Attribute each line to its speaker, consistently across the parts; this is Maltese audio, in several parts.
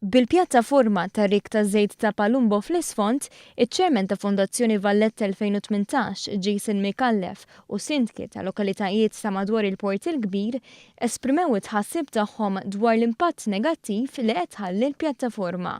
Speaker 1: Bil-pjattaforma tar-rig taż-żejt ta' Palumbo fl-isfond, iċ-Chairman ta' Fondazzjoni Valletta 2018, Jason Micallef, u sindki ta' lokalitajiet ta' madwar il-Port il-Kbir esprimew it-tħassib tagħhom dwar l-impatt negattiv li qed tħalli l-pjattaforma.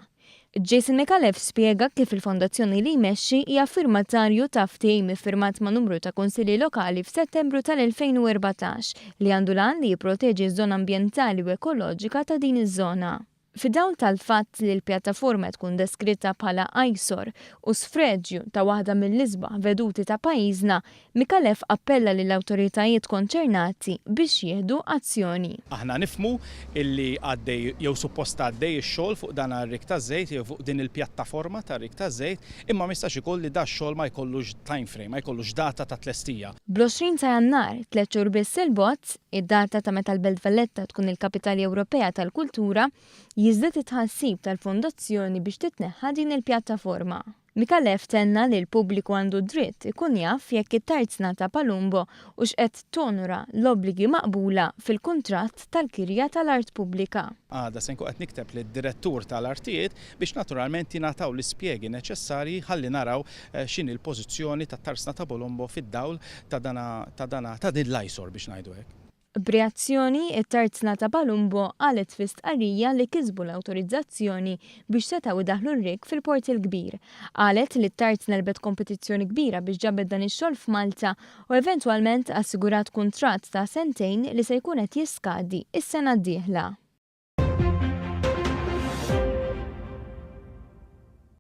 Speaker 1: Jason Micallef spjega kif il-fondazzjoni li jmexxi hija firmatarju ta' ftehim iffirmat ma' numru ta' kunsilli lokali f'Settembru tal-2014 li għandu l-għan li jipproteġi ż-żona ambjentali u ekoloġika ta' din iż-żona. Fid-dawl tal-fatt li l-pjattaforma tkun deskritta bħala eyesore u sfreġju ta' waħda mill-isbaħ veduti ta' pajjiżna, Micallef appella lill-awtoritajiet konċernati biex jieħdu azzjoni.
Speaker 2: Aħna nifhmu illi għaddej jew suppost għaddej ix-xogħol fuq dan ar-rig taż-żejt jew fuq din il-pjattaforma tar-rig taż-żejt, imma ma jistax ikun li dax-xogħol ma jkollux time frame, ma jkollux data ta' tlestija.
Speaker 1: Bl-20 ta' Jannar, tliet xhur biss 'il bogħod, id-data ta' meta l-Belt Valletta tkun il-Kapitali Ewropea tal-Kultura, jiżdied it-tħassib tal-Fondazzjoni biex titneħħa din il-pjattaforma. Micallef tenna li l-pubbliku għandu dritt ikun jaf jekk it-Tarzna ta' Palumbo hux qed tonora l-obbligi maqbula fil-kuntratt tal-kirja tal-art pubblika.
Speaker 2: Għada se nkun qed nikteb lid-Direttur tal-Artijiet biex naturalment jingħataw l-ispjegi neċessarji ħalli naraw x'inhi l-pożizzjoni tat-Tarzna ta' Palumbo fid-dawl ta' dana ta' dana ta' din l-eyesore biex ngħidu hekk.
Speaker 1: B'reazzjoni, it-Tarzna ta' Palumbo qalet fi stqarrija li kisbu l-awtorizzazzjoni biex setgħu jdaħħlu r-rig fil-Port il-Kbir. Qalet li t-Tarzna għelbet kompetizzjoni kbira biex ġabet dan ix-xogħol f'Malta u eventwalment assigurat kuntratt ta' sentejn li se jkun qed jiskadi s-sena d-dieħla.